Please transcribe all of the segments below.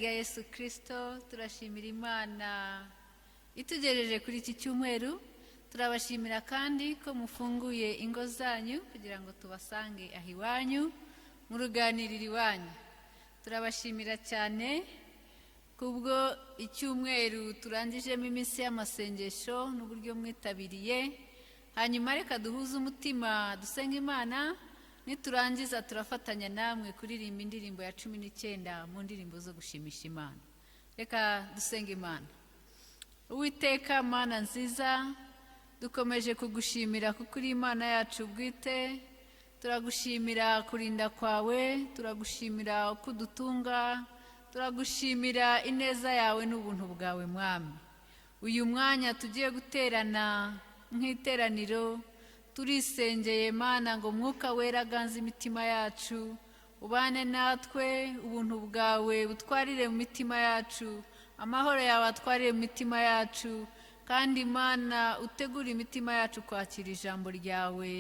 Rya Yesu Kirisito. Turashimira Imana itugejeje kuri iki cyumweru. Turabashimira kandi ko mufunguye ingo zanyu kugira ngo tubasange aho iwanyu mu ruganiriro iwanyu. Turabashimira cyane kubwo icyumweru turangijemo iminsi y'amasengesho n'uburyo mwitabiriye. Hanyuma reka duhuze umutima dusenga Imana. Niturangiza turafatanya namwe kuririmba indirimbo ya 19 mu ndirimbo zo gushimisha Imana. Reka dusenga Imana. Uwiteka Mana nziza, dukomeje kugushimira kuko uri Imana yacu bwite. Turagushimira kurinda kwawe, turagushimira uko udutunga, turagushimira ineza yawe n'ubuntu bwawe. Mwami, uyu mwanya tugiye guterana nk'iteraniro, turisengeye Mana ngo Mwuka Wera aganze imitima yacu, ubane natwe, ubuntu bwawe butwarire mu mitima yacu, amahoro yawe atwarire mu mitima yacu, kandi Imana utegure imitima yacu kwakira ijambo ryawe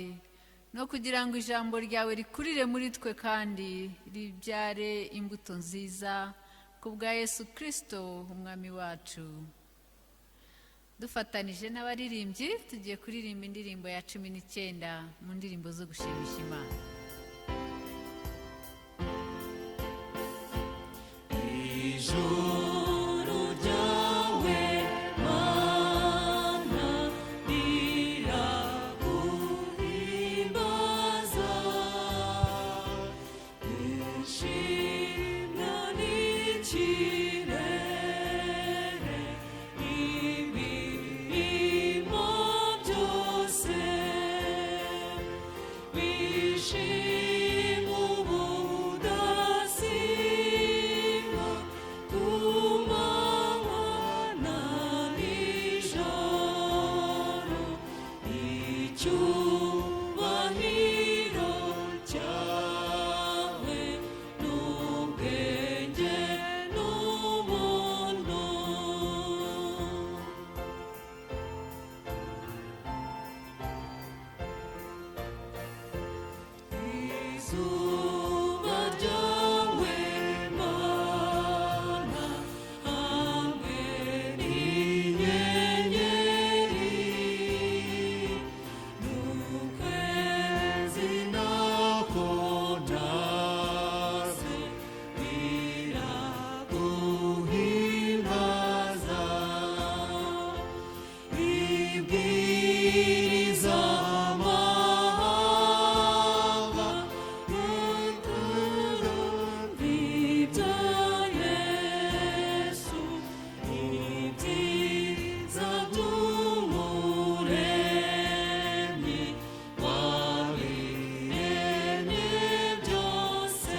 no kugira ngo ijambo ryawe rikurire muri twe kandi ribyare imbuto nziza, ku bwa Yesu Kirisito Umwami wacu. Dufatanije n'abaririmbyi tugiye kuririmba indirimbo ya 19 mu ndirimbo zo gushimisha Imana. Ijuru ryawe Mana riraguhimbaza, ishimwe n'ikirere ibirimo byose bishima ubudasiba ku manywa na nijoro. Icyubahiro cyawe n'ubwenge n'ubuntu. Izuba ryawe Mana hamwe n'inyenyeri n'ukwezi nako ntazi biraguhimbaza, ibwiriza amahanga ibya Yesu, ibyiza by'Umuremyi wabiremye byose.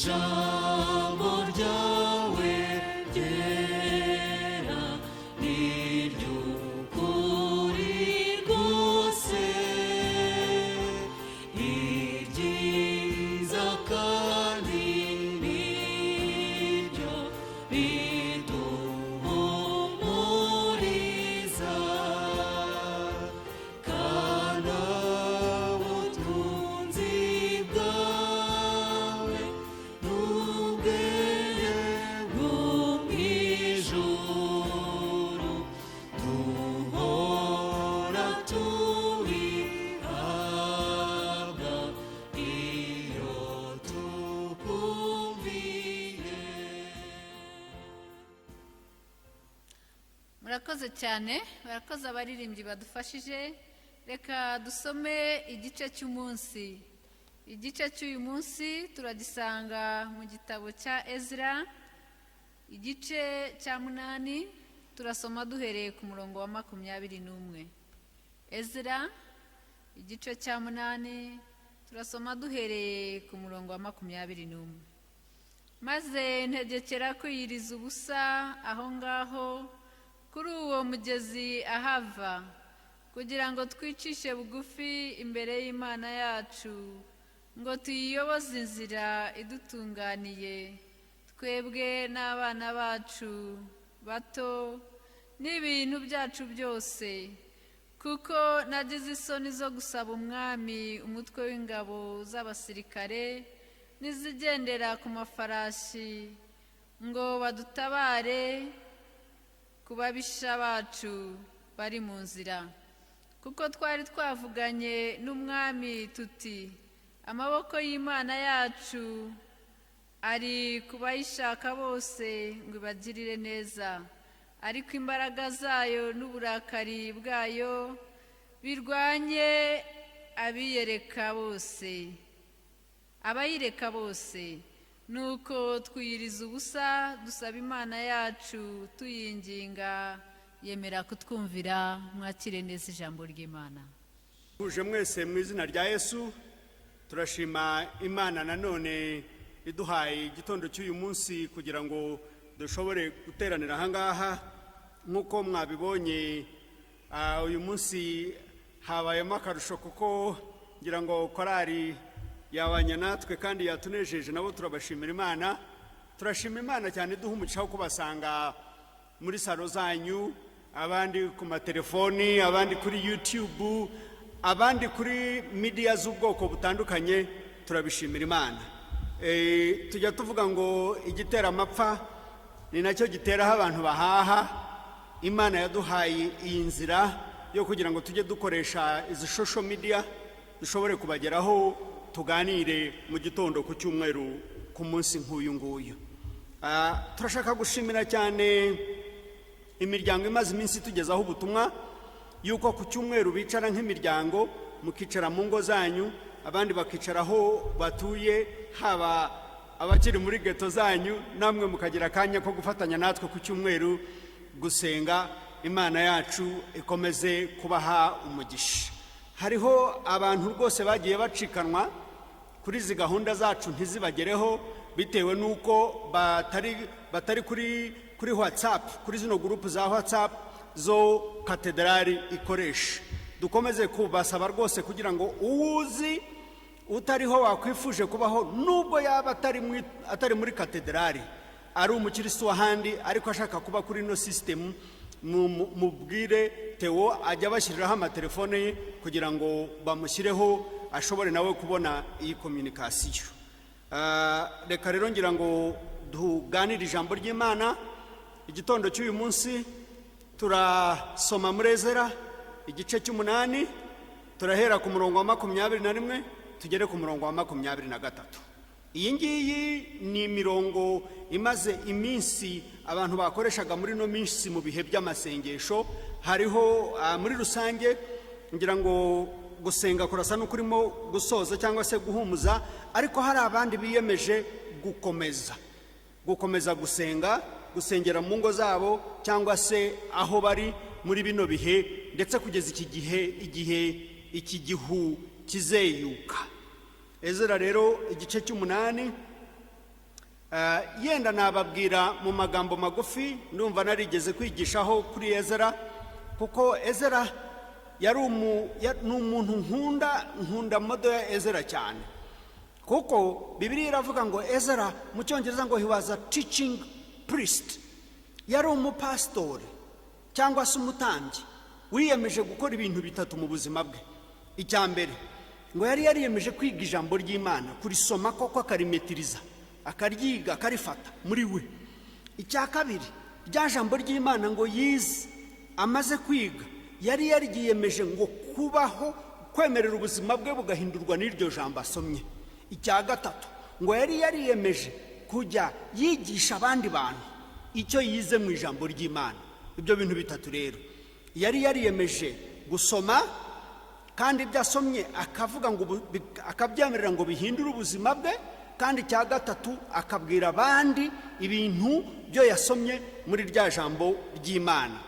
Ijambo ryawe ryera ni iry'ukuri rwose, iryiza kandi niryo riduhumuriza, kandi ubutunzi bwawe n'ubwenge bwo mu ijuru duhora tubihabwa iyo tukumviye. Murakoze cyane, barakoze abaririmbyi badufashije. Reka dusome igice cy'umunsi. Igice cy'uyu munsi turagisanga mu gitabo cya Ezra, igice cya 8. Turasoma duhereye ku murongo wa 21. Ezra igice cya 8, turasoma duhereye ku murongo wa 21. Maze ntegekera kwiyiriza ubusa aho ngaho kuri uwo mugezi Ahava, kugira ngo twicishe bugufi imbere y'Imana yacu, ngo tuyiyoboze inzira idutunganiye, twebwe n'abana bacu bato n'ibintu byacu byose. Kuko nagize isoni zo gusaba umwami umutwe w'ingabo z'abasirikare n'izigendera ku mafarashi ngo badutabare ku babisha bacu bari mu nzira, kuko twari twavuganye n'umwami tuti: 'Amaboko y'Imana yacu ari ku bayishaka bose ngo ibagirire neza, ariko imbaraga zayo n'uburakari bwayo birwanye abiyereka bose, abayireka bose.' Nuko twiyiriza ubusa, dusaba Imana yacu tuyinginga, yemera kutwumvira." Mwakire neza ijambo ry'Imana. Tuje mwese mu izina rya Yesu. Turashima Imana nanone iduhaye igitondo cy'uyu munsi kugira ngo dushobore guteranira ahangaha. Nk'uko mwabibonye, uyu munsi habayemo akarusho kuko ngira ngo korari yabanye natwe kandi yatunejeje. Nabo turabashimira Imana. Turashima Imana cyane iduha umugisha wo kubasanga muri salo zanyu, abandi ku matelefoni, abandi kuri YouTube, abandi kuri media z'ubwoko butandukanye. Turabishimira Imana. Tujya tuvuga ngo igitera amapfa ni nacyo giteraho abantu bahaha. Imana yaduhaye iyi nzira yo kugira ngo tujye dukoresha izi social media, dushobore kubageraho, tuganire mu gitondo ku cyumweru, ku munsi nk'uyu nguyu. Turashaka gushimira cyane imiryango imaze iminsi itugezaho ubutumwa yuko ku cyumweru bicara nk'imiryango, mukicara mu ngo zanyu, abandi bakicara aho batuye, haba abakiri muri geto zanyu, namwe mukagira akanya ko gufatanya natwe ku cyumweru gusenga. Imana yacu ikomeze kubaha umugisha. Hariho abantu rwose bagiye bacikanwa kuri izi gahunda zacu ntizibagereho bitewe n'uko batari kuri WhatsApp, kuri zino gurupu za WhatsApp zo katedrali ikoresha. Dukomeze kubasaba rwose kugira ngo uwuzi utariho wakwifuje kubaho, nubwo yaba atari muri katedrali, ari umukirisitu w'ahandi ariko ashaka kuba kuri ino sisitemu, mubwire Tewo ajya abashyiriraho amatelefone ye kugira ngo bamushyireho, ashobore nawe kubona iyi communication. Reka rero ngira ngo tuganire ijambo ry'Imana igitondo cy'uyu munsi. Turasoma muri Ezera igice cy'umunani, turahera ku murongo wa 21 tugere ku murongo wa 23. Iyi ngiyi ni imirongo imaze iminsi abantu bakoreshaga muri ino minsi mu bihe by'amasengesho. Hariho muri rusange ngira ngo gusenga kurasa n'ukurimo gusoza cyangwa se guhumuza, ariko hari abandi biyemeje gukomeza gusenga, gusengera mu ngo zabo cyangwa se aho bari muri bino bihe, ndetse kugeza iki gihe, igihe iki gihu kizeyuka. Ezera rero igice cy'umunani, yenda nababwira mu magambo magufi. Ndumva narigeze kwigishaho kuri Ezera, kuko Ezera yari ni umuntu nkunda. Nkunda model ya Ezera cyane, kuko Bibiliya iravuga ngo Ezera, mu Cyongereza ngo he was a teaching priest, yari umupasitori cyangwa se umutambyi wiyemeje gukora ibintu bitatu mu buzima bwe. Icya mbere, ngo yari yariyemeje kwiga ijambo ry'Imana, kurisoma koko akarimetiriza, akaryiga, akarifata muri we. Icya kabiri, rya jambo ry'Imana ngo yize, amaze kwiga, yari yaryiyemeje ngo kubaho kwemerera ubuzima bwe bugahindurwa n'iryo jambo asomye. Icya gatatu, ngo yari yariyemeje kujya yigisha abandi bantu icyo yize mu ijambo ry'Imana. Ibyo bintu bitatu rero, yari yariyemeje gusoma, kandi ibyo asomye akavuga ngo akabyemerera ngo bihindure ubuzima bwe, kandi icya gatatu akabwira abandi ibintu byo yasomye muri rya jambo ry'Imana.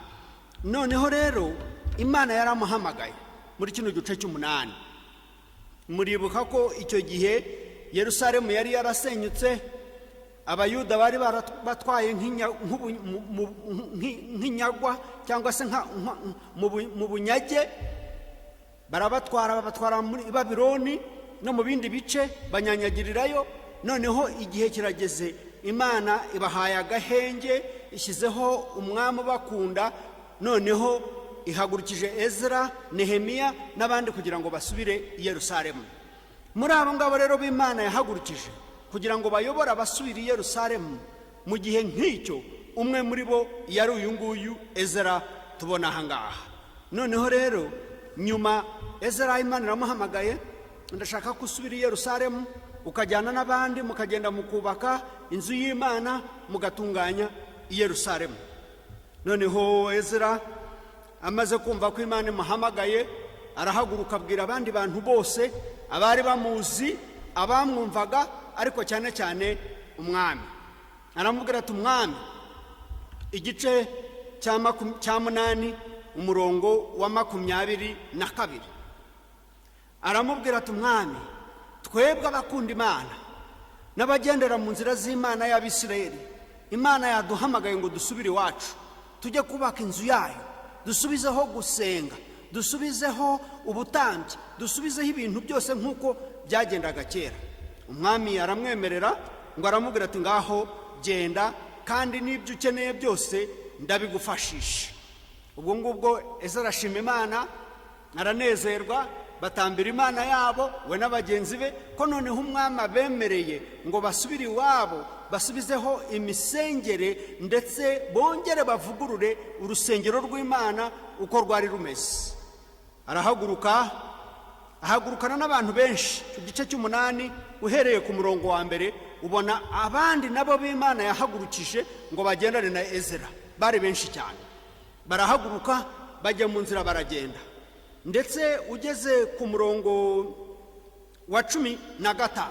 Noneho rero Imana yaramuhamagaye muri kino gice cy'umunani. Muribuka ko icyo gihe Yerusalemu yari yarasenyutse, Abayuda bari batwaye nk'inyagwa cyangwa se mu bunyage, barabatwara, babatwara muri Babironi no mu bindi bice, banyanyagirirayo. Noneho igihe kirageze, Imana ibahaye agahenge, ishyizeho umwami ubakunda. Noneho Ihagurukije Ezra, Nehemiya n'abandi kugira ngo basubire i Yerusalemu. Muri abo ngabo rero b'Imana yahagurukije kugira ngo bayobore abasubira i Yerusalemu mu gihe nk'icyo, umwe muri bo yari uyu nguyu Ezra tubona aha ngaha. Noneho rero nyuma Ezra Imana iramuhamagaye: "Ndashaka ko usubira i Yerusalemu, ukajyana n'abandi, mukagenda mukubaka inzu y'Imana, mugatunganya i Yerusalemu." Noneho Ezra amaze kumva ko Imana imuhamagaye, arahaguruka, abwira abandi bantu bose abari bamuzi, abamwumvaga, ariko cyane cyane umwami. Aramubwira ati: "Umwami," igice cya 8, umurongo wa 22, aramubwira ati: "Umwami, twebwe abakunda Imana n'abagendera mu nzira z'Imana y'Abisirayeli, Imana yaduhamagaye ngo dusubire iwacu, tujye kubaka inzu yayo, dusubizeho gusenga, dusubizeho ubutambyi, dusubizeho ibintu byose nk'uko byagendaga kera." Umwami aramwemerera, ngo aramubwira ati: "Ngaho genda, kandi n'ibyo ukeneye byose ndabigufashisha." Ubwo ngubwo Ezra arashima Imana, aranezerwa, batambira Imana yabo, we n'abagenzi be, ko noneho umwami abemereye ngo basubire iwabo, basubizeho imisengere, ndetse bongere bavugurure urusengero rw'Imana uko rwari rumeze. Arahaguruka, ahagurukana n'abantu benshi. Ku gice cy'umunani, uhereye ku murongo wa 1, ubona abandi nabo b'Imana yahagurukije ngo bagendane na Ezra. Bari benshi cyane. Barahaguruka, bajya mu nzira, baragenda. Ndetse ugeze ku murongo wa 15,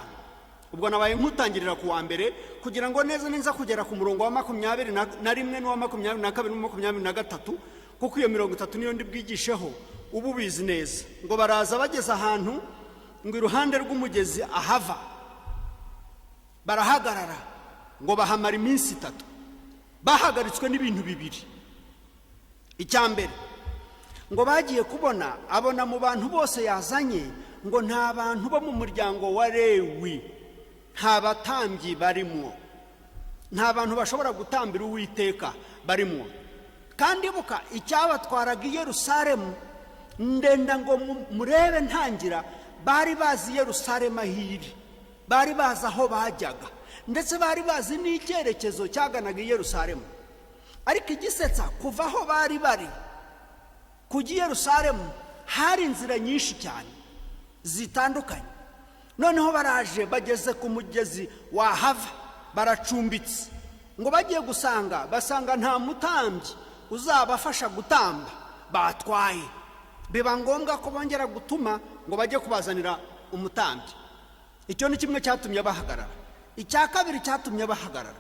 ubwo nabaye nk'utangirira ku wa 1 kugira ngo neza neza kugera ku murongo wa 21 n'uwa 22 n'uwa 23, kuko iyo 30 niyo ndi bwigisheho, uba ubizi neza. Ngo baraza, bageze ahantu ngo iruhande rw'umugezi Ahava, barahagarara, ngo bahamara iminsi 3. Bahagaritswe n'ibintu bibiri. Icya mbere, ngo bagiye kubona, abona mu bantu bose yazanye ngo nta bantu bo mu muryango wa Lewi, nta batambyi barimwo, nta bantu bashobora gutambira Uwiteka barimwo. Kandi buka icyabatwaraga i Yerusalemu, ndenda ngo murebe ntangira, bari bazi Yerusalemu aho iri, bari bazi aho bajyaga, ndetse bari bazi n'icyerekezo cyaganaga i Yerusalemu. Ariko igisetsa, kuva aho bari bari kujya i Yerusalemu hari inzira nyinshi cyane zitandukanye. Noneho baraje, bageze ku mugezi wahava, baracumbitse. Ngo bagiye gusanga, basanga nta mutambyi uzabafasha gutamba batwaye. Biba ngombwa ko bongera gutuma ngo bajye kubazanira umutambyi. Icyo ni kimwe cyatumye bahagarara. Icya kabiri cyatumye bahagarara,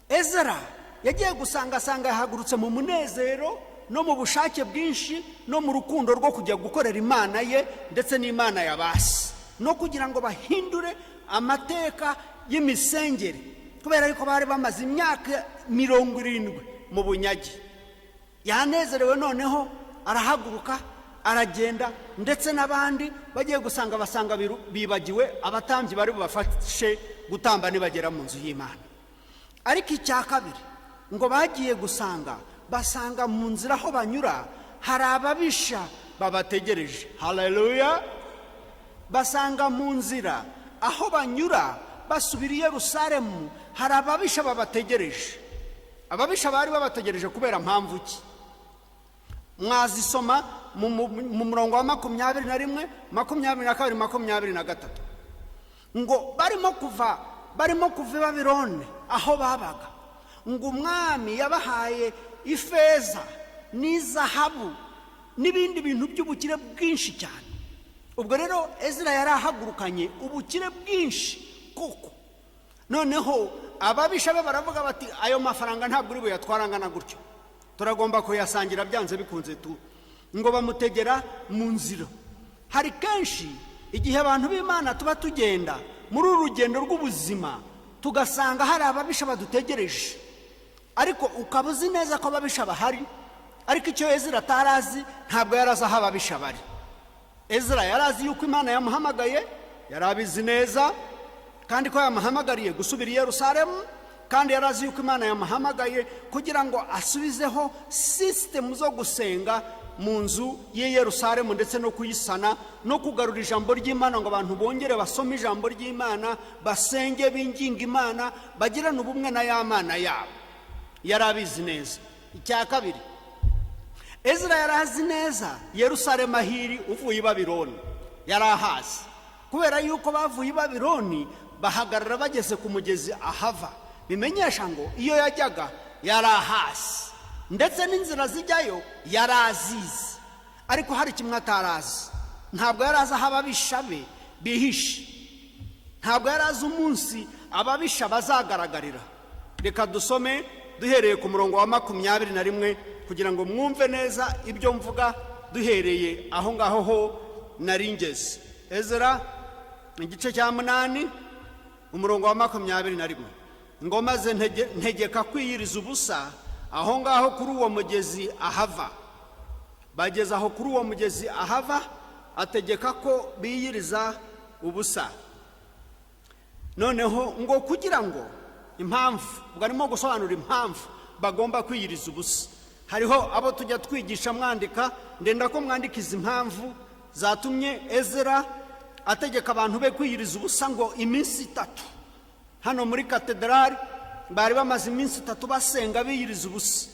Ezra yagiye gusanga, asanga yahagurutse mu munezero no mu bushake bwinshi no mu rukundo rwo kujya gukorera Imana ye ndetse n'Imana ya basi, no kugira ngo bahindure amateka y'imisengere, kubera yuko bari bamaze imyaka 70 mu bunyage. Yanezerewe, noneho arahaguruka, aragenda, ndetse n'abandi. Bagiye gusanga, basanga bibagiwe abatambyi bari bubafashe gutamba nibagera mu nzu y'Imana. Ariko icya kabiri, ngo bagiye gusanga, basanga mu nzira aho banyura hari ababisha babategereje. Haleluya! Basanga mu nzira aho banyura basubira i Yerusalemu hari ababisha babategereje. Ababisha bari babategereje kubera mpamvu ki? Mwazisoma mu murongo wa 21, 22, 23. Ngo barimo kuva i Babirone aho babaga, ngo umwami yabahaye ifeza n'izahabu n'ibindi bintu by'ubukire bwinshi cyane. Ubwo rero Ezra yari ahagurukanye ubukire bwinshi koko. Noneho ababisha be baravuga bati: "Ayo mafaranga ntabwo uri buyatwara angana gutyo, turagomba kuyasangira byanze bikunze." Tu ngo bamutegera mu nzira. Hari kenshi igihe abantu b'Imana tuba tugenda muri uru rugendo rw'ubuzima, tugasanga hari ababisha badutegereje, ariko ukaba uzi neza ko ababisha bahari. Ariko icyo Ezra atari azi, ntabwo yari azi aho ababisha bari. Ezra yari azi yuko Imana yamuhamagaye, yari abizi neza, kandi ko yamuhamagariye gusubira i Yerusalemu, kandi yari azi yuko Imana yamuhamagaye kugira ngo asubizeho sisitemu zo gusenga. mu nzu y'i Yerusalemu, ndetse no kuyisana no kugarura ijambo ry'Imana, ngo abantu bongere basome ijambo ry'Imana, basenge, binginga Imana, bagirane ubumwe na ya Mana yabo. Yari abizi neza. Icya kabiri, Ezra yari azi neza Yerusalemu ahiri uvuye i Babironi. Yari ahazi kubera yuko bavuye i Babironi, bahagarara bageze ku mugezi Ahava. Bimenyesha ngo iyo yajyaga yari ahazi, ndetse n'inzira zijyayo yari azizi. Ariko hari kimwe atarazi: ntabwo yari azi aho ababisha be bihishe, ntabwo yari azi umunsi ababisha bazagaragarira. Reka dusome duhereye ku murongo wa 21 kugira ngo mwumve neza ibyo mvuga, duhereye aho ngaho ho nari ngeze. Ezra igice cya 8, umurongo wa 21, ngo: "Maze ntegeka kwiyiriza ubusa aho ngaho kuri uwo mugezi Ahava." Bageze aho kuri uwo mugezi Ahava, ategeka ko biyiriza ubusa. Noneho ngo kugira ngo, impamvu, ubwo arimo gusobanura impamvu bagomba kwiyiriza ubusa. Hariho abo tujya twigisha mwandika, ndenda ko mwandika izi mpamvu zatumye Ezra ategeka abantu be kwiyiriza ubusa ngo iminsi 3. Hano muri katedrali bari bamaze iminsi 3 basenga, biyiriza ubusa.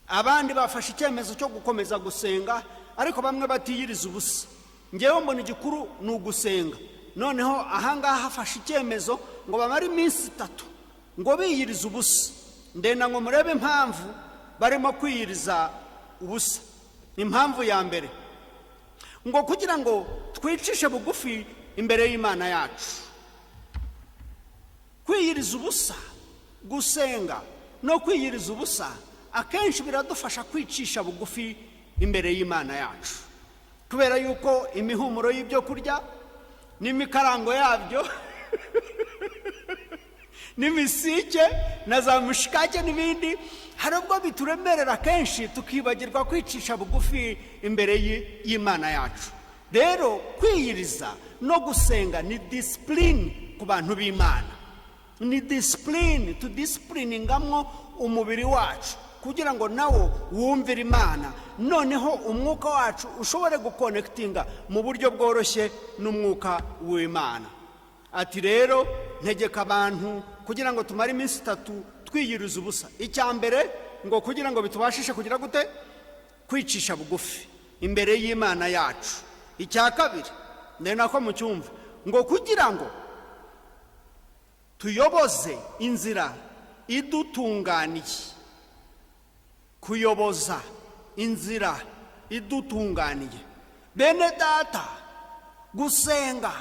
Abandi bafashe icyemezo cyo gukomeza gusenga, ariko bamwe batiyiriza ubusa. Ngewe mbona igikuru ni ugusenga. Noneho ahangaha hafashe icyemezo ngo bamare iminsi 3 ngo biyiriza ubusa. Ndenda ngo murebe impamvu barimo kwiyiriza ubusa. Impamvu ya mbere, ngo kugira ngo twicishe bugufi imbere y'Imana yacu. Kwiyiriza ubusa, gusenga no kwiyiriza ubusa akenshi biradufasha kwicisha bugufi imbere y'Imana yacu, kubera yuko imihumuro y'ibyo kurya n'imikarango yabyo n'imisike na za mushikake n'ibindi, hari ubwo bituremerera kenshi tukibagirwa kwicisha bugufi imbere y'Imana yacu. Rero kwiyiriza no gusenga ni discipline ku bantu b'Imana, ni discipline tudiscipliningamwo umubiri wacu kugira ngo nawo wumvire Imana, noneho umwuka wacu ushobore guconnectinga mu buryo bworoshye n'umwuka w'Imana. Ati rero ntegeka abantu kugira ngo tumare iminsi 3 twiyiriza ubusa. Icya mbere, ngo kugira ngo bitubashishe kugira gute? Kwicisha bugufi imbere y'Imana yacu. Icya kabiri, ndende nako mu cyumva, ngo kugira ngo tuyoboze inzira idutunganiye. Kuyoboza inzira idutunganiye. Bene Data, gusenga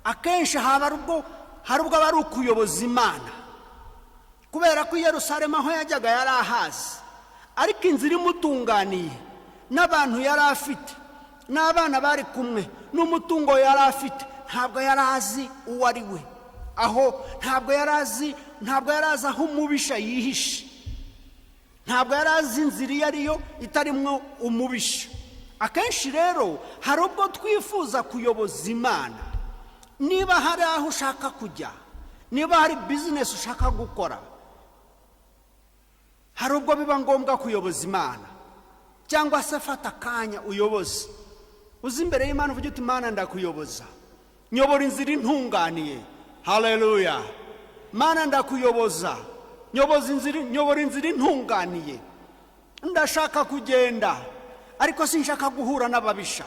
akenshi haba ubwo hari ubwo aba ari ukuyoboza Imana, kubera ko i Yerusalemu aho yajyaga yari ahazi, ariko inzira imutunganiye n'abantu yari afite n'abana bari kumwe n'umutungo yari afite, ntabwo yari azi uwo ari we aho, ntabwo yari azi aho umubisha yihishe, ntabwo yari azi inzira iyo ariyo itarimo umubisha. Akenshi rero hari ubwo twifuza kuyoboza Imana. Niba hari aho ushaka kujya, niba hari business ushaka gukora, hari ubwo biba ngombwa kuyoboza Imana, cyangwa se fata akanya uyoboze, uzi imbere y'Imana uvuge uti: "Imana, ndakuyoboza, nyobora inzira intunganiye." Haleluya! Mana, ndakuyoboza, nyoboza inzira, nyobora inzira intunganiye. Ndashaka kugenda, ariko sinshaka guhura n'ababisha,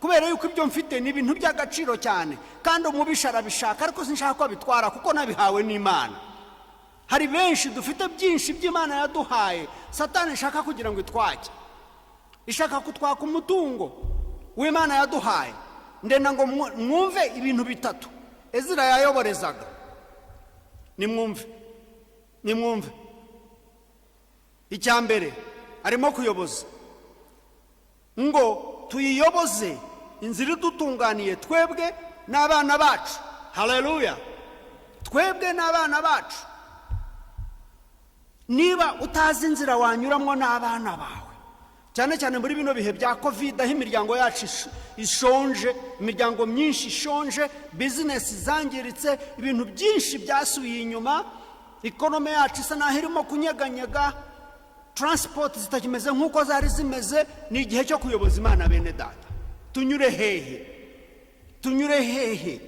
kubera yuko ibyo mfite ni ibintu by'agaciro cyane, kandi umubisha arabishaka, ariko sinshaka ko abitwara kuko nabihawe n'Imana. Hari benshi dufite byinshi by'Imana yaduhaye, Satani ishaka kugira ngo itwake, ishaka kutwaka umutungo w'Imana yaduhaye. Ndenda ngo mwumve ibintu bitatu Ezira yayoborezaga. Nimwumve, nimwumve. Icya mbere arimo kuyoboza, ngo tuyiyoboze inzira idutunganiye twebwe n'abana bacu. Haleluya! Twebwe n'abana bacu. Niba utazi inzira wanyuramo n'abana bawe, cyane cyane muri bino bihe bya COVID, aho imiryango yacu ishonje, imiryango myinshi ishonje, business zangiritse, ibintu byinshi byasubiye inyuma, economy yacu isa naho irimo kunyeganyega, Transport zitakimeze nk'uko zari zimeze. Ni igihe cyo kuyoboza Imana. Bene Data, tunyure hehe? Tunyure hehe?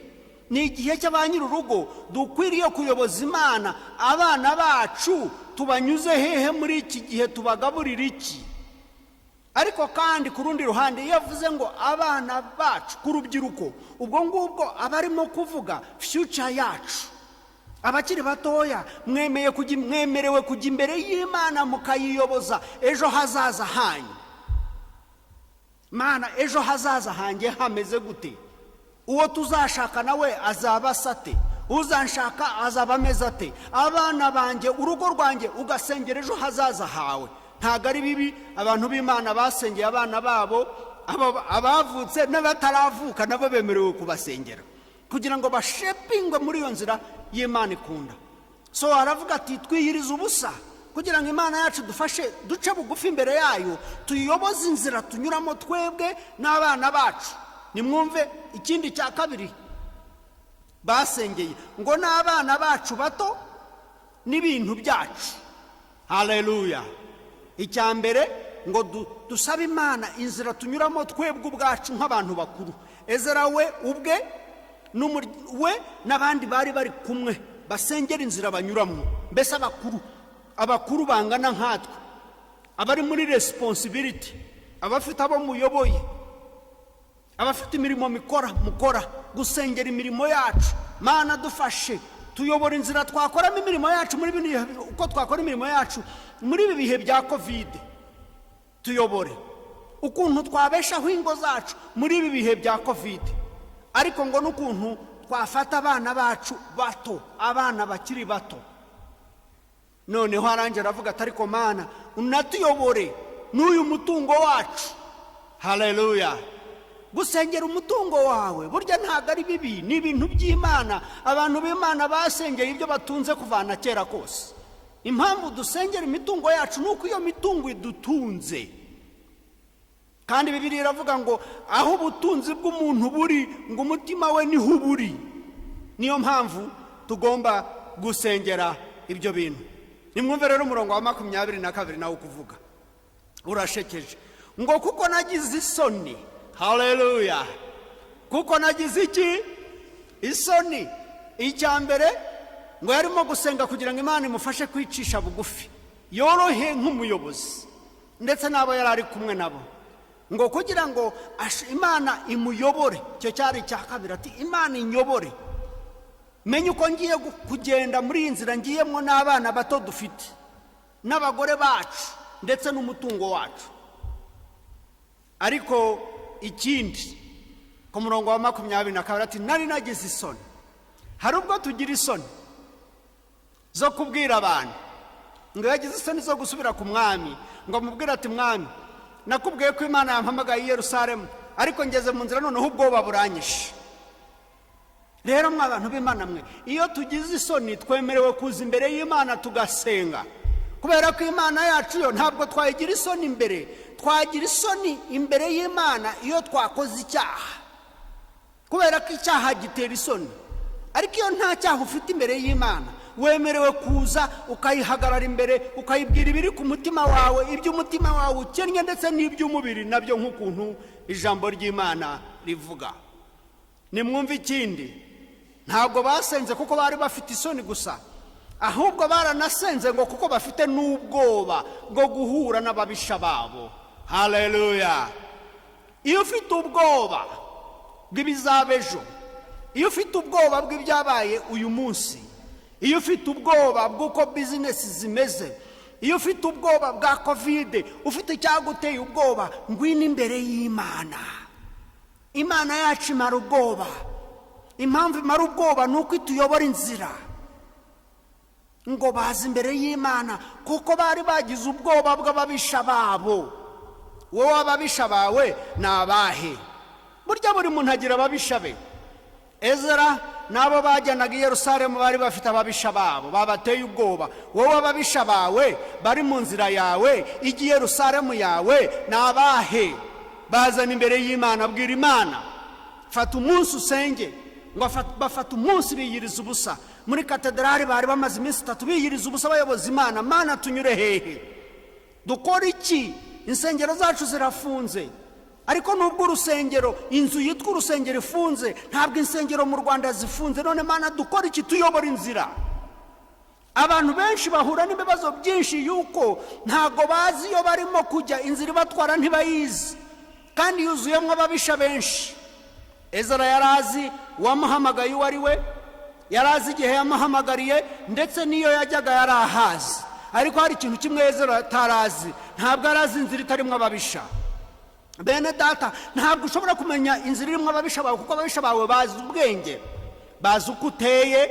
Ni igihe cy'aba nyir'urugo dukwiriye kuyoboza Imana. Abana bacu tubanyuze hehe muri iki gihe? Tubagaburira iki? Ariko kandi ku rundi ruhande, iyo avuze ngo abana bacu ku rubyiruko, ubwo ngubwo aba arimo kuvuga future yacu. Abakiri batoya, mwemerewe kujya imbere y'Imana mukayiyoboza ejo hazaza hanyu. Mana, ejo hazaza hanjye hameze gute? Uwo tuzashaka nawe azaba asate? Uzanshaka azaba ameze ate? Abana banjye, urugo rwanjye, ugasengera ejo hazaza hawe. Ntabwo ari bibi. Abantu b'Imana basengeye abana babo, abavutse n'abataravuka nabo bemerewe kubasengera kugira ngo bashepingwe muri iyo nzira y'Imana ikunda. So aravuga ati: "Twiyiriza ubusa kugira ngo Imana yacu dufashe duce bugufi imbere yayo, tuyiyoboze inzira tunyuramo twebwe n'abana bacu." Nimwumve ikindi cya kabiri basengeye, ngo n'abana bacu bato n'ibintu byacu. Haleluya! Icya mbere ngo dusabe Imana inzira tunyuramo twebwe ubwacu nk'abantu bakuru. Ezera we ubwe we n'abandi bari bari kumwe basengera inzira banyuramo. Mbese abakuru bangana nkatwe, abari muri responsibility, abafite abo muyoboye, abafite imirimo mukora, gusengera imirimo yacu. Mana, dufashe tuyobora inzira twakoramo imirimo yacu muri bino bihe, uko twakora imirimo yacu muri ibi bihe bya COVID. Tuyobore ukuntu twabeshaho ingo zacu muri ibi bihe bya COVID. Ariko ngo n'ukuntu twafata abana bacu bato, abana bakiri bato. Noneho arangira aravuga ati: "Ariko Mana, unatuyobore n'uyu mutungo wacu." Haleluya! Gusengera umutungo wawe burya ntabwo ari bibi, ni ibintu by'Imana. Abantu b'Imana basengeye ibyo batunze kuvana kera kose. Impamvu dusengera imitungo yacu ni uko iyo mitungo idutunze. Kandi Bibiliya iravuga ngo aho ubutunzi bw'umuntu buri, ngo umutima we niho buri. Niyo mpamvu tugomba gusengera ibyo bintu. Nimwumve rero umurongo wa 22 nawo kuvuga urashekeje, ngo kuko nagize isoni. Haleluya! Kuko nagize iki? Isoni. Icya mbere ngo yarimo gusenga kugira ngo Imana imufashe kwicisha bugufi, yorohe nk'umuyobozi ndetse n'abo yari ari kumwe nabo, ngo kugira ngo Imana imuyobore. Icyo cyari icya kabiri, ati: "Imana inyobore, menye uko ngiye kugenda muri iyi nzira ngiyemo n'abana bato dufite n'abagore bacu ndetse n'umutungo wacu." Ariko ikindi, ku murongo wa 22, ati: "Nari nagize isoni." Hari ubwo tugira isoni zo kubwira abantu. Ngo yagize isoni zo gusubira ku mwami ngo amubwire ati: "Mwami, nakubwiye ko Imana yampamagaye i Yerusalemu, ariko ngeze mu nzira noneho ubwoba buranyishe." Rero mwa bantu b'Imana mwe, iyo tugize isoni twemerewe kuza imbere y'Imana tugasenga, kubera ko Imana yacu yo ntabwo twayigira isoni imbere. Twagira isoni imbere y'Imana iyo twakoze icyaha, kubera ko icyaha gitera isoni. Ariko iyo nta cyaha ufite imbere y'Imana, wemerewe kuza ukayihagarara imbere, ukayibwira ibiri ku mutima wawe, iby'umutima wawe ukennye ndetse n'iby'umubiri nabyo, nk'ukuntu ijambo ry'Imana rivuga. Nimwumve ikindi: ntabwo basenze kuko bari bafite isoni gusa, ahubwo baranasenze ngo kuko bafite n'ubwoba bwo guhura n'ababisha babo. Haleluya! Iyo ufite ubwoba bw'ibizaba ejo, iyo ufite ubwoba bw'ibyabaye uyu munsi, iyo ufite ubwoba bw'uko business zimeze, iyo ufite ubwoba bwa COVID, ufite icyaguteye ubwoba, ngwino imbere y'Imana. Imana yacu imara ubwoba. Impamvu imara ubwoba ni uko ituyobora inzira. Ngo baza imbere y'Imana kuko bari bagize ubwoba bw'ababisha babo. Wowe ababisha bawe ni abahe? Burya buri muntu agira ababisha be. Ezra n'abo bajyanaga i Yerusalemu bari bafite ababisha babo babateye ubwoba. Wowe ababisha bawe bari mu nzira yawe ijya i Yerusalemu yawe ni abahe? Bazana imbere y'Imana, abwira Imana. Fata umunsi usenge. Ngo bafata umunsi biyiriza ubusa muri katedrali. Bari bamaze iminsi 3 biyiriza ubusa, bayoboza Imana: "Mana, tunyure hehe?" Dukora iki? Insengero zacu zirafunze. Ariko nubwo urusengero, inzu yitwa urusengero ifunze, ntabwo insengero mu Rwanda zifunze. None Mana, dukora iki? Tuyobora inzira. Abantu benshi bahura n'ibibazo byinshi yuko ntabwo bazi iyo barimo kujya, inzira ibatwara ntibayizi, kandi yuzuyemo ababisha benshi. Ezra yari azi uwamuhamagaye uwo ari we, yari azi igihe yamuhamagariye, ndetse n'iyo yajyaga yari ahazi. Ariko hari ikintu kimwe Ezra atarazi: ntabwo arazi inzira itarimo ababisha. Bene Data, ntabwo ushobora kumenya inzira irimo ababisha bawe, kuko ababisha bawe bazi ubwenge, bazi uko uteye,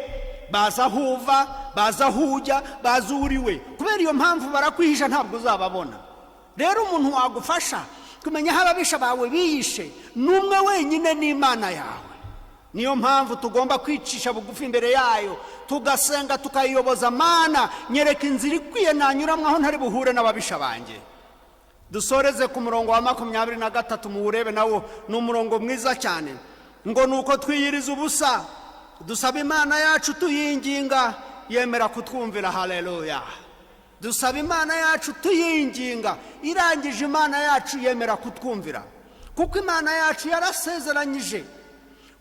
bazi aho uva, bazi aho ujya, bazi uwo uri we. Kubera iyo mpamvu barakwihisha, ntabwo uzababona. Rero umuntu wagufasha kumenya aho ababisha bawe biyishe ni umwe wenyine, n'Imana yawe. Niyo mpamvu tugomba kwicisha bugufi imbere yayo, tugasenga, tukayiyoboza: "Mana, nyereka inzira ikwiye nanyuramo aho ntari buhure n'ababisha banjye." Dusoreze ku murongo wa 23, muwurebe, nawo ni umurongo mwiza cyane. Ngo: "Nuko twiyiriza ubusa, dusaba Imana yacu tuyinginga, yemera kutwumvira." Haleluya! Dusaba Imana yacu tuyinginga, irangije Imana yacu yemera kutwumvira, kuko Imana yacu yarasezeranyije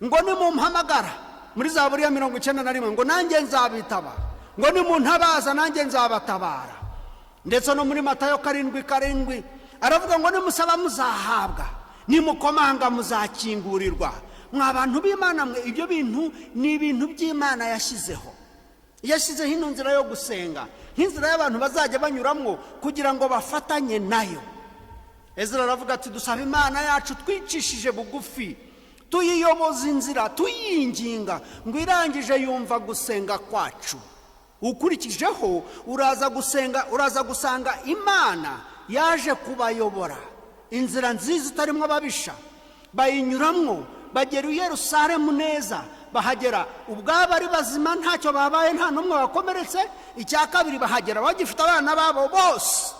ngo: "Nimumpamagara", muri Zaburi ya 91, ngo: "Nanjye nzabitaba", ngo: "Nimuntabaza, nanjye nzabatabara." Ndetse no muri Matayo 7:7 aravuga ngo: "Nimusaba muzahabwa, nimukomanga muzakingurirwa." Mwa bantu b'Imana mwe, ibyo bintu ni ibintu by'Imana yashyizeho. Yashyizeho ino nzira yo gusenga nk'inzira y'abantu bazajya banyuramo kugira ngo bafatanye nayo. Ezra aravuga ati: "Dusaba Imana yacu twicishije bugufi, tuyiyoboza inzira, tuyinginga", ngo irangije yumva gusenga kwacu. Ukurikijeho uraza gusenga, uraza gusanga Imana yaje kubayobora inzira nziza itarimo ababisha, bayinyuramwo, bagera i Yerusalemu neza, bahagera ubwabo ari bazima, ntacyo babaye, nta n'umwe wakomeretse. Icya kabiri, bahagera bagifite abana babo bose.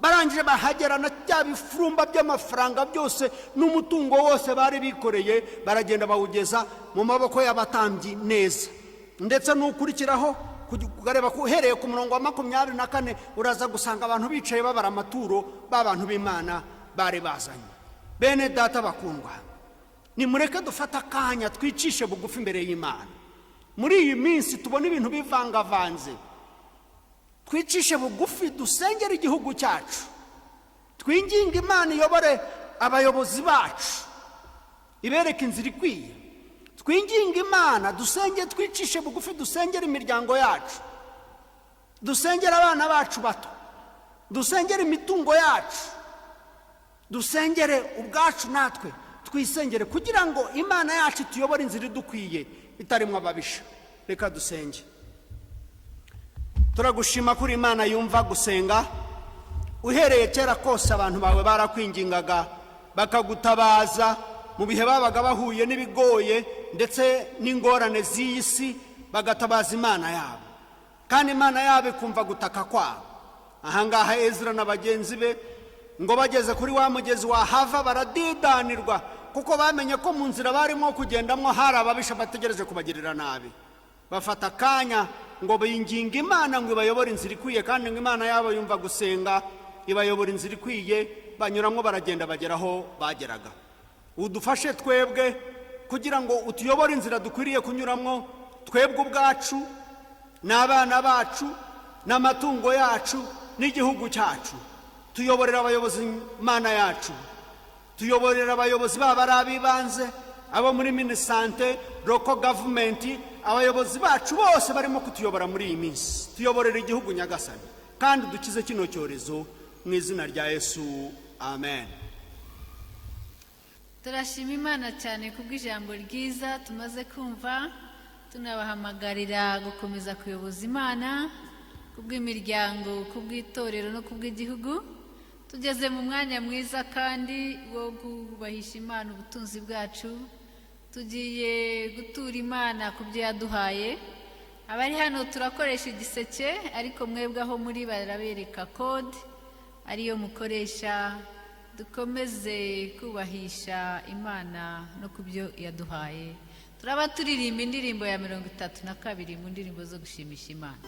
Barangije bahagera na bya bifurumba by'amafaranga byose n'umutungo wose bari bikoreye, baragenda bawugeza mu maboko y'abatambyi neza. Ndetse n'ukurikiraho ukareba uhereye ku murongo wa 24, uraza gusanga abantu bicaye babara amaturo b'abantu b'Imana bari bazanye. Bene Data bakundwa, nimureke dufate akanya twicishe bugufi imbere y'Imana. Muri iyi minsi tubona ibintu bivangavanze, twicishe bugufi, dusengere igihugu cyacu, twinginge Imana iyobore abayobozi bacu, ibereke inzira ikwiye. Twinginge Imana, dusenge, twicishe bugufi, dusengere imiryango yacu, dusengere abana bacu bato, dusengere imitungo yacu, dusengere ubwacu, natwe twisengere, kugira ngo Imana yacu ituyobore inzira idukwiye itarimo ababisha. Reka dusenge. Turagushima kuri Imana yumva gusenga. Uhereye kera kose abantu bawe barakwingingaga, bakagutabaza mu bihe babaga bahuye n'ibigoye ndetse n'ingorane z'iyi si, bagatabaza Imana yabo, kandi Imana yabo ikumva gutaka kwabo. Ahangaha Ezra na bagenzi be ngo bageze kuri wa mugezi wa Hava, baradidanirwa, kuko bamenye ko mu nzira barimo kugendamo hari ababisha bategereje kubagirira nabi. Bafata akanya ngo binginge Imana ngo ibayobore inzira ikwiye, kandi ngo Imana yabo yumva gusenga, ibayobora inzira ikwiye, banyuramo, baragenda, bagera aho bageraga. Udufashe twebwe kugira ngo utuyobore inzira dukwiriye kunyuramo, twebwe ubwacu n'abana bacu n'amatungo yacu n'igihugu cyacu. Tuyoborera abayobozi, Imana yacu, tuyoborera abayobozi, baba ari ab'ibanze, abo muri MINISANTE, local government, abayobozi bacu bose barimo kutuyobora muri iyi minsi. Tuyoborera igihugu, Nyagasani, kandi dukize kino cyorezo, mu izina rya Yesu, amen. Turashima Imana cyane kubw'ijambo ryiza tumaze kumva, tunabahamagarira gukomeza kuyoboza Imana kubw'imiryango, kubw'itorero no kubw'igihugu. Tugeze mu mwanya mwiza kandi wo kubahisha Imana ubutunzi bwacu. Tugiye gutura Imana ku byo yaduhaye. Abari hano turakoresha igiseke, ariko mwebwe aho muri barabereka kode ariyo mukoresha. Dukomeze kubahisha Imana no ku byo yaduhaye. Turaba turirimba indirimbo ya 32 mu ndirimbo zo gushimisha Imana.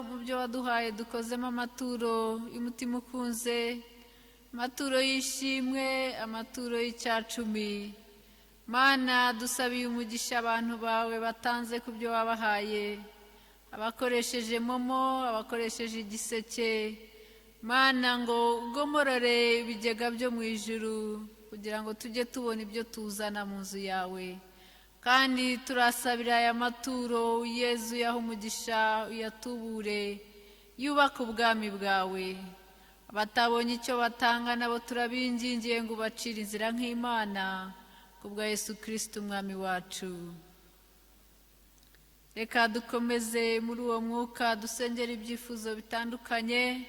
Mu byo waduhaye dukozemo amaturo y'umutima ukunze, amaturo y'ishimwe, amaturo y'icyacumi. Mana, dusabiye umugisha abantu bawe batanze ku byo wabahaye, abakoresheje MoMo, abakoresheje igiseke. Mana, ngo ugomorore ibigega byo mu ijuru kugira ngo tujye tubona ibyo tuzana mu nzu yawe. Kandi turasabira aya maturo Yezu, yaha umugisha, uyatubure, yubake ubwami bwawe. Abatabonye icyo batanga nabo turabingingiye ngo ubacire inzira nk'Imana, kubwa Yesu Kristo Umwami wacu. Reka dukomeze muri uwo mwuka dusengera ibyifuzo bitandukanye,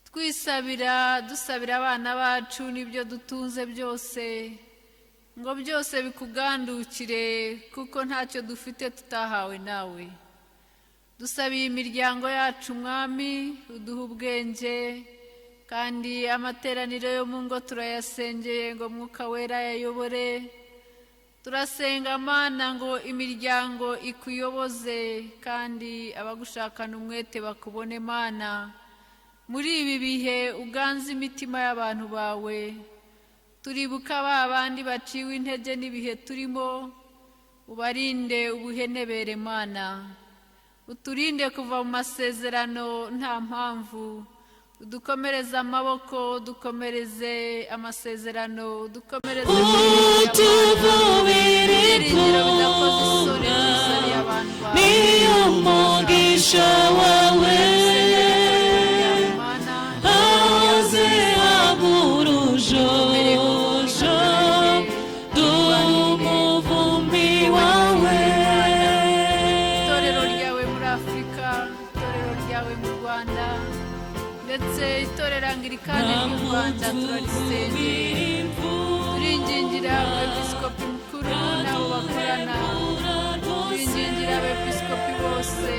twisabira, dusabira abana bacu n'ibyo dutunze byose, ngo byose bikugandukire, kuko ntacyo dufite tutahawe nawe. Dusabiye imiryango yacu, Mwami, uduhe ubwenge. Kandi amateraniro yo mu ngo turayasengeye ngo Mwuka Wera yayobore. Turasenga, Mana, ngo imiryango ikuyoboze kandi abagushakana umwete bakubone. Mana, muri ibi bihe uganze imitima y'abantu bawe. Turibuka ba bandi baciwe intege n'ibihe turimo, ubarinde ubuhenebere. Mana, uturinde kuva mu masezerano nta mpamvu, udukomereze amaboko, dukomereze amasezerano, dukomereze Utuvubire ibyiringiro bidakoze isoni. imvura Tubisabiye abantu bawe. Niyo mugisha wawe. Mana, haze hagurujojo dumuvumbi wawe. Itorero ryawe muri Afurika, itorero ryawe mu Rwanda, ndetse itorero Angirikani ry'u Rwanda turarisengeye. Turingingira Abepiskopi mukuru n'abo bakorana, turingingira abepiskopi bose.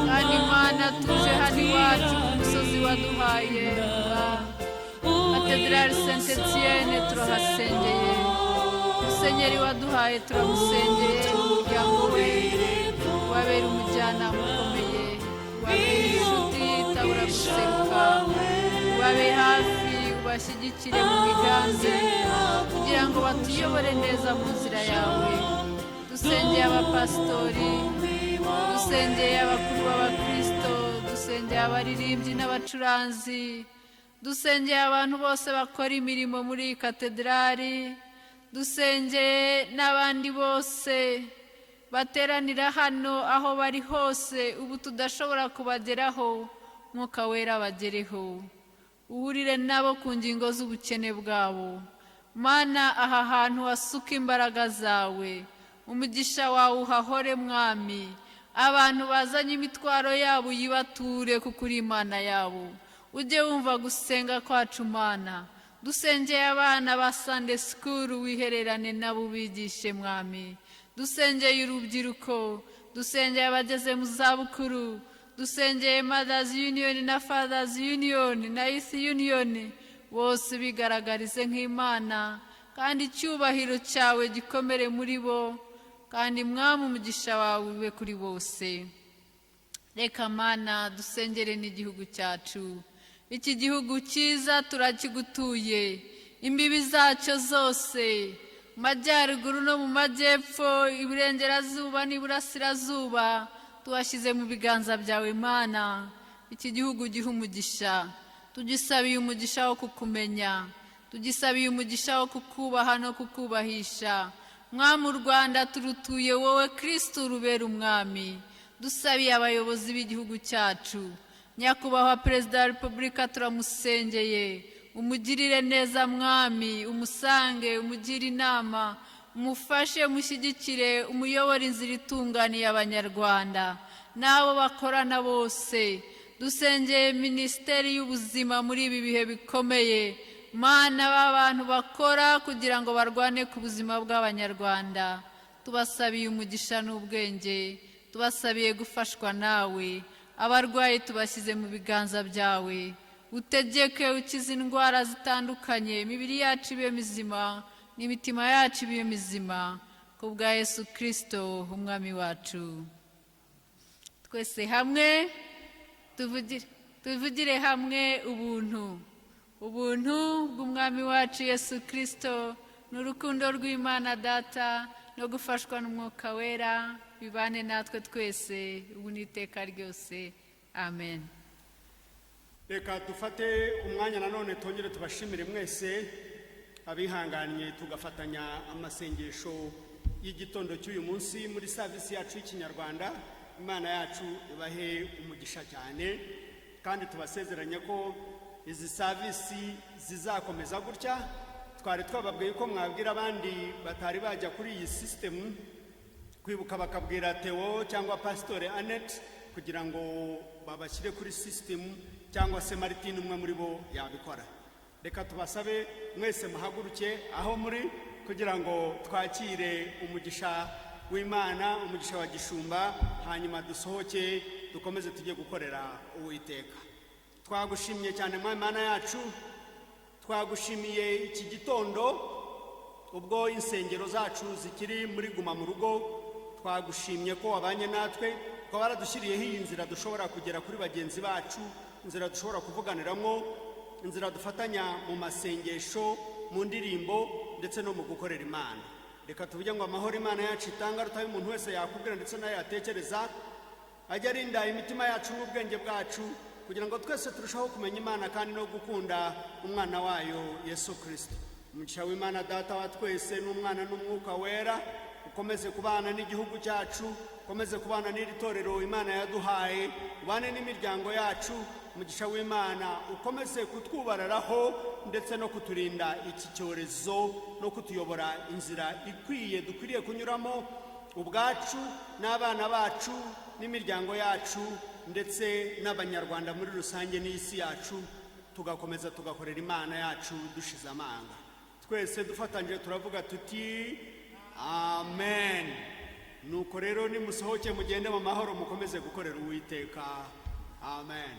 Kandi Imana, tuje hano iwacu ku musozi waduhaye wa Katedrali Saint Etienne, turahasengeye. Musenyeri waduhaye turamusengeye, umuryango we, wabera umujyanama ukomeye, wabera inshuti itabura guseruka, ubabe hafi, ubashyigikire mu migambi kugira ngo batuyobore neza mu nzira yawe. Dusengeye abapasitori, dusengeye abakuru b'abakristo, dusengeye abaririmbyi n'abacuranzi, dusengeye abantu bose bakora imirimo muri iyi katedrali, dusengeye n'abandi bose bateranira hano aho bari hose ubu tudashobora kubageraho. Mwuka Wera bagereho, uhurire nabo ku ngingo z'ubukene bwabo. Mana, aha hantu hasuka imbaraga zawe, umugisha wawe uhahore. Mwami, abantu bazanye imitwaro yabo uyibature, kuko uri Imana yabo. Ujye wumva gusenga kwacu. Mana, dusengeye abana ba Sunday School, wihererane nabo ubigishe. Mwami, dusengeye urubyiruko, dusengeye abageze mu zabukuru, dusengeye Mothers Union na Fathers Union na Youth Union, bose bigaragarize nk'Imana kandi icyubahiro cyawe gikomere muri bo. Kandi Mwami, umugisha wawe ube kuri bose. Reka, Mana, dusengere n'igihugu cyacu. Iki gihugu cyiza turakigutuye, imbibi zacyo zose, mu majyaruguru no mu majyepfo, iburengerazuba n'iburasirazuba, tuwashyize mu biganza byawe. Mana, iki gihugu giha umugisha. Tugisabiye umugisha wo kukumenya, tugisabiye umugisha wo kukubaha no kukubahisha. Mwami, u Rwanda turutuye wowe Kristu, rubera umwami. Dusabiye abayobozi b'igihugu cyacu. Nyakubahwa Perezida wa Repubulika turamusengeye, umugirire neza. Mwami, umusange, umugire inama, umufashe, umushyigikire, umuyobore inzira itunganiye abanyarwanda n'abo bakorana bose. Dusengeye Minisiteri y'Ubuzima muri ibi bihe bikomeye. Mana, b'abantu bakora kugira ngo barwane ku buzima bw'abanyarwanda, tubasabiye umugisha n'ubwenge, tubasabiye gufashwa nawe. Abarwayi tubashyize mu biganza byawe, utegeke ukize indwara zitandukanye, imibiri yacu ibe mizima n'imitima yacu ibe mizima, ku bwa Yesu Kirisito Umwami wacu. Twese hamwe tuvugire hamwe ubuntu. Ubuntu bw'Umwami wacu Yesu Kristo n'urukundo rw'Imana Data no gufashwa n'Umwuka Wera bibane natwe twese ubu n'iteka ryose. Amen. Reka dufate umwanya nanone twongere tubashimire mwese abihanganye tugafatanya amasengesho y'igitondo cy'uyu munsi muri service yacu y'Ikinyarwanda. Imana yacu ibahe umugisha cyane, kandi tubasezeranye ko izi service zizakomeza gutya. Twari twababwiye ko mwabwira abandi batari bajya kuri iyi sisitemu kwibuka bakabwira Theo cyangwa Pasitore Annette kugira ngo babashyire kuri sisitemu, cyangwa se Martine, umwe muri bo yabikora. Reka tubasabe mwese muhaguruke aho muri kugira ngo twakire umugisha w'Imana, umugisha wa gishumba, hanyuma dusohoke dukomeze tujye gukorera Uwiteka. Twagushimye cyane, Mwami Mana yacu. Twagushimiye iki gitondo ubwo insengero zacu zikiri muri guma mu rugo. Twagushimye ko wabanye natwe, ukaba waradushyiriyeho iyi nzira dushobora kugera kuri bagenzi bacu, inzira dushobora kuvuganiramo, inzira dufatanya mu masengesho, mu ndirimbo ndetse no mu gukorera Imana. Reka tuvuge ngo amahoro Imana yacu itanga rutaye umuntu wese yakubwira ndetse nayo yatekereza ajya arinda imitima yacu n'ubwenge bwacu, kugira ngo twese turusheho kumenya Imana kandi no gukunda umwana wayo Yesu Kirisito. Umugisha w'Imana Data wa twese n'Umwana n'Umwuka Wera ukomeze kubana n'igihugu cyacu, ukomeze kubana n'iri torero Imana yaduhaye, ubane n'imiryango yacu. Umugisha w'Imana ukomeze kutwubararaho ndetse no kuturinda iki cyorezo no kutuyobora inzira ikwiye dukwiriye kunyuramo ubwacu n'abana bacu n'imiryango yacu ndetse n'Abanyarwanda muri rusange n'isi yacu, tugakomeza tugakorera Imana yacu dushize amanga. Twese dufatanyije turavuga tuti: "Amen." Nuko rero nimusohoke mugende mu mahoro, mukomeze gukorera Uwiteka. Amen.